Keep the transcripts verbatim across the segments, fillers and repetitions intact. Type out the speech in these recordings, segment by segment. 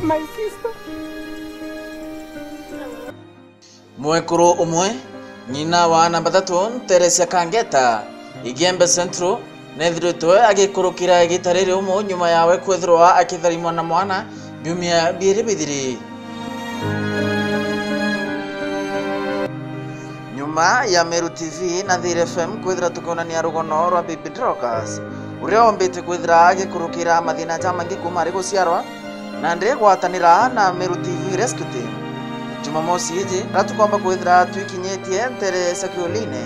My sister. Mwekuru umwe, ng'ina wa aana bathatu, nteere cia Kangeta, Igembe Central, neethiritwe agikurukira igita riri umu nyuma yawe kwithirwa akitharimwa na mwana biumia biiri bithiri. Nyuma ya Meru T V na Thiri F M kwithira tukionania rugono rwa Bibi Dorcas, uria oombite kwithira agikurukira mathina jamaingi kuuma ari guciarwa, nandi gwatanira na Meru T V Rescue Team. Jumamosi iji, aria tukomba kwithira twikinyitie nteere cia Kiuline,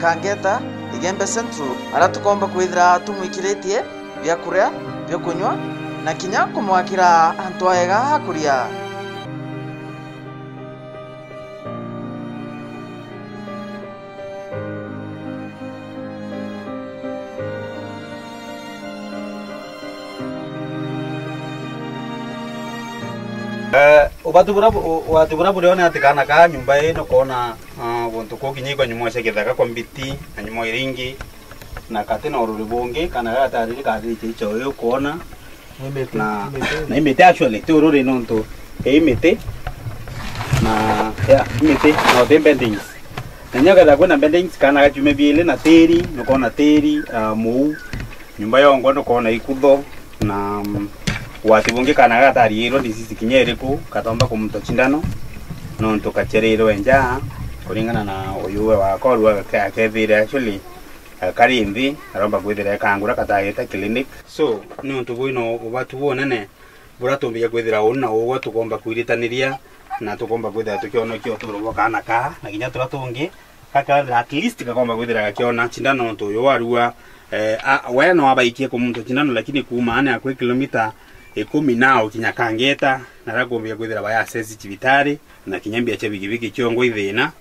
Kangeta, Igembe Central, aria tukomba kwithira tumwikiritie biakuria, biakunywa, na kinya kumwakira antu aega a kuria. Eh, ubatu bura bu-, u-, ugwati bura buri o ni ati kaana kaa nyumba ii nukoona, ah, guntu kukinyikwa nyumo cia kithaka kwa mbiti, na nyumo iria ingi, na kati na ururi bungi, kaana gaa gatari kathiritie icho ii ukoona. Ni miti, na, ni miti. Na i miti actually, ti ururi nontu i miti, na, yeah, i miti, na uti beddings. Na inya ukethira kwina beddings, kaana gakiumia biiri na tiiri, nukoona tiiri, ah, muu, nyumba yongwa nukoona ikutho, na, mm, ugwati bungi kaana gatariirwe disease kinya iriku, katomba kumunta cindano, nontu kaciariirwe njaa, kuringana na uyu we wakorwa ake-, akethire actually, eh, kari nthi, aromba kwithira ekangura katagite clinic. So, niuntu bwina ubatu bunene, buria tumbikia kwithira uu na ugwe tukomba kwiritaniria, na tukomba kwithira tukionokia uturo bwa kaana kaa, na kinya turia tungi, gakathira at least gakomba kwithira gakiona cindano nontu uyu warua, eh, a-, we no abaikie kumunta cindano, lakini kuuma ane akwi kilomita ikumi na ukinya Kangeta, na aria kumbikia kwithira baya access cibitari, na kinya mbia cia bikibiki ciongwa ithina.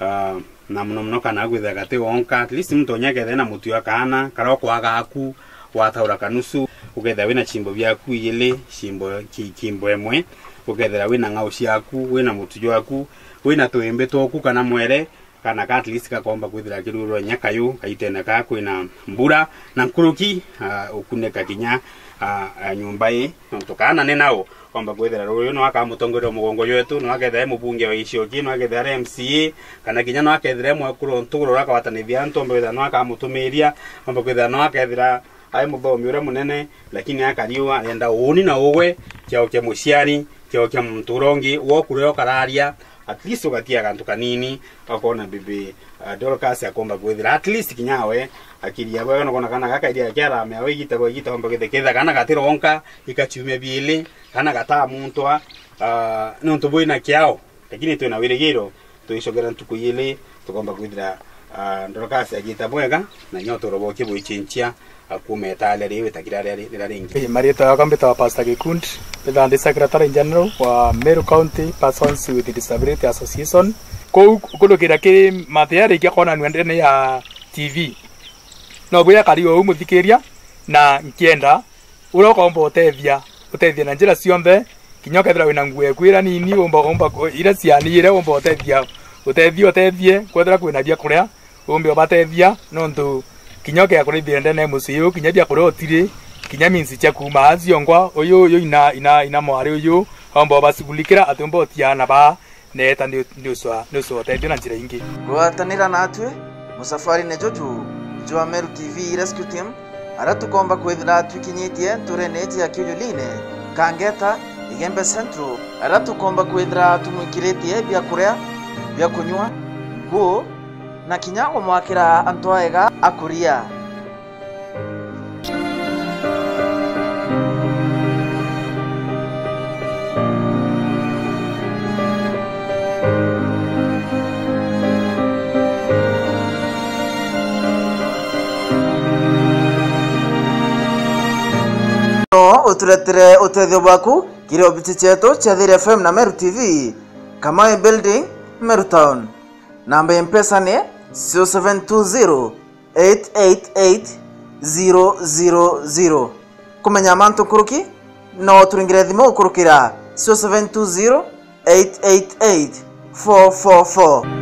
Ah, na mono mono kana gwithira gati wonka, at least muntu onye akethira na mutu wa kaana, karia ukwaga aku, wataura kanusu, ukethira wina chimbo biaku ijiri, chimbo ki-, chimbo emwe, ukethira wina ng'au ciaku, wina mutu jwaku, wina twimbi twoku kana mwere, kana ka at least gakomba kwithira kirurwa inya kayu, gaitene ka kwina mbura, na nkuruki, ah, ukunika kinya, ah, ah, nyumba ii, nontu kaana ni nau. Omba kwithira ruyu no akamutongoria mugongo jwetu, no akethira e mubunge wa icioki, no akethira ari M C A, kana kinya no akethira e mwekuru o ntuguru uria akagwatanithia antu, omba kwithira no akamutumiria, omba kwithira no akethira ari muthomi uria munene, lakini akariua arenda uuni na ugwe, kiao kia muciari, kiao kia muntu uria ungi, woku riria ukararia, at least ugatia gantu kanini, ukona bibi, uh, Dorcas akomba kwithira at least kinya we akiria bwega, nukona kana gaka iria kiaramea we igita gwa igita, omba kwithira kethira kana gatironka, ika ciumia biiri, kana gatamuntwa, ah, niuntu bwina kiao, lakini twina wirigiro, twicokera ntuku iiri, tukomba kwithira, ah, Dorcas agiita bwega, na inya uturo bwake bwicinchia, ah, kuuma itaale riu itakira riria ri-, riria ringi. Ii, mariitwa yakwa mbitawa Pastor Gikundi, mbithaa ndi Secretary General wa Meru County Persons with Disability Association. Kuu kunukira kiri mathia yarikia kwonanua ndene ya T V. No bwira kari ou muthikiria, na nkienda uria ukomba utethia, utethia na njira cionthe, kinya ukethira wina nguo eku ira nini, umba, umba, ira ciani ira umba utethia, utethie, utethie, kwethira kwina bia kuria, umbe ubatethia, nontu kinya ukia kurithia ndene mucii uyu, kinya bia kuria utiri, kinya minsi cia kuuma aciongwa, uyu, uyu ina, ina, ina mwari uyu, omba ubashughulikira, ati umba utia na baa, neeta ndi, ndi ucwa, ndi ucwa utethio na njira ingi. Gwatanira natwi musafarine juju jwa Meru T V Rescue Team, aria tukomba kwithira twikinyitie nturene iji ya Kiujuline, Kangeta, Igembe Central, aria tukomba kwithira tumwikiritie bia kuria, bia kunywa, nguu, na kinya kumwakira antu aega a kuria. No uturetere utethio bwaku kiri obiti cietu cia Thiri F M na Meru T V, Kamae Building, Meru Town. Namba ya Mpesa ni zero seven two zero, eight eight eight, zero zero zero. Kumenya mantu nkuruki, no turingire thimu gukurukira zero seven two zero, eight eight eight, four four four.